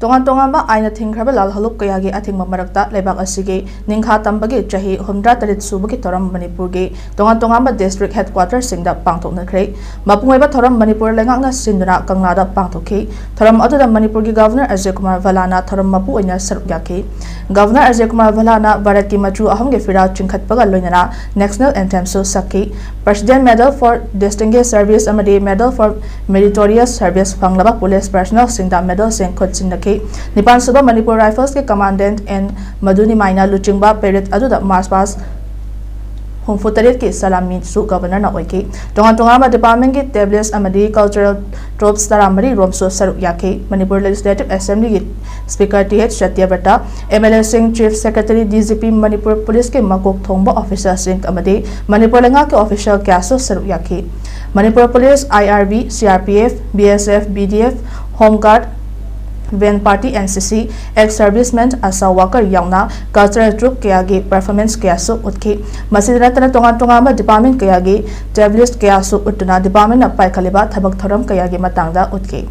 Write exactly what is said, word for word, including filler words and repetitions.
ꯇꯣꯉꯥꯟ ꯇꯣꯉꯥꯟꯕ ꯑꯥꯏꯟꯅ ꯊꯤꯡꯈ꯭ꯔꯕ ꯂꯥꯜꯍꯧꯂꯨꯞ ꯀꯌꯥꯒꯤ ꯑꯊꯤꯡꯕ ꯃꯔꯛꯇ ꯂꯩꯕꯥꯛ ꯑꯁꯤꯒꯤ ꯅꯤꯡꯈꯥ ꯇꯝꯕꯒꯤ ꯆꯍꯤ ꯍꯨꯝꯗ꯭ꯔꯥ ꯇꯔꯦꯠ ꯁꯨꯕꯒꯤ ꯊꯧꯔꯝ ꯃꯅꯤꯄꯨꯔꯒꯤ ꯇꯣꯉꯥꯟ ꯇꯣꯉꯥꯟꯕ district headquarterꯁꯤꯡꯗ ꯄꯥꯡꯊꯣꯛꯅꯈ꯭ꯔꯦ꯫ ꯃꯄꯨꯡ ꯑꯣꯏꯕ ꯊꯧꯔꯝ ꯃꯅꯤꯄꯨꯔ ꯂꯩꯉꯥꯛꯅ ꯁꯤꯟꯗꯨꯅ ꯀꯪꯂꯥꯗ ꯄꯥꯡꯊꯣꯛꯈꯤ꯫ ꯊꯧꯔꯝ ꯑꯗꯨꯗ ꯃꯅꯤꯄꯨꯔꯒꯤ Governor ꯑꯖꯌ ꯀꯨꯃꯥꯔ ꯚꯜꯂꯥꯅ ꯊꯧꯔꯝ ꯃꯄꯨ ꯑꯣꯏꯅ ꯁꯔꯨꯛ ꯌꯥꯈꯤ꯫ Governor ꯑꯖꯌ ꯀꯨꯃꯥꯔ ꯚꯜꯂꯥꯅ ꯚꯥꯔꯠꯀꯤ ꯃꯆꯨ ꯑꯍꯨꯝꯒꯤ ꯐꯤꯔꯥꯜ ꯆꯤꯡꯈꯠꯄꯒ ꯂꯣꯏꯅꯅ National Anthemꯁꯨ ꯁꯛꯈꯤ꯫ President Medal for Distinguished Service ꯑꯃꯗꯤ Medal for Meritorious Service ꯐꯪꯂꯕ police personnelꯁꯤꯡꯗ medalꯁꯤꯡ ꯈꯨꯠꯁꯤꯟꯅꯈꯤ꯫ ꯅꯤꯄꯥꯟ ꯁꯨꯕ Manipur Riflesꯀꯤ Commandant N ꯃꯗꯨꯅꯤꯃꯥꯏꯅ ꯂꯨꯆꯤꯡꯕ parade ꯑꯗꯨꯗ march past ꯍꯨꯝꯐꯨ ꯇꯔꯦꯠꯀꯤ ꯁꯂꯥꯃꯤꯁꯨ Governorꯅ ꯑꯣꯏꯈꯤ꯫ ꯇꯣꯉꯥꯟ ꯇꯣꯉꯥꯟꯕ departmentꯀꯤ tableaus ꯑꯃꯗꯤ cultural troupes ꯇꯔꯥꯃꯔꯤ ꯔꯣꯝꯁꯨ ꯁꯔꯨꯛ ꯌꯥꯈꯤ꯫ ꯃꯅꯤꯄꯨꯔ Legislative Assemblyꯒꯤ Speaker ꯇꯤ ꯑꯩꯆ ꯁꯇ꯭ꯌꯕ꯭ꯔꯇ, MLAꯁꯤꯡ, Chief Secretary, DGP, ꯃꯅꯤꯄꯨꯔ policeꯀꯤ ꯃꯀꯣꯛ ꯊꯣꯡꯕ officerꯁꯤꯡ ꯑꯃꯗꯤ ꯃꯅꯤꯄꯨꯔ ꯂꯩꯉꯥꯛꯀꯤ official ꯀꯌꯥꯁꯨ ꯁꯔꯨꯛ ꯌꯥꯈꯤ꯫ Manipur police, IRB, CRPF, BSF, BDF, Home Guard, van party, NCC, ex servicemen, ASHA worker ꯌꯥꯎꯅ cultural troupe ꯀꯌꯥꯒꯤ performance ꯀꯌꯥꯁꯨ ꯎꯠꯈꯤ꯫ ꯃꯁꯤꯗ ꯅꯠꯇꯅ ꯇꯣꯉꯥꯟ ꯇꯣꯉꯥꯟꯕ department ꯀꯌꯥꯒꯤ tableaus ꯀꯌꯥꯁꯨ ꯎꯠꯇꯨꯅ departmentꯅ ꯄꯥꯏꯈꯠꯂꯤꯕ ꯊꯕꯛ ꯊꯧꯔꯝ ꯀꯌꯥꯒꯤ ꯃꯇꯥꯡꯗ ꯎꯠꯈꯤ꯫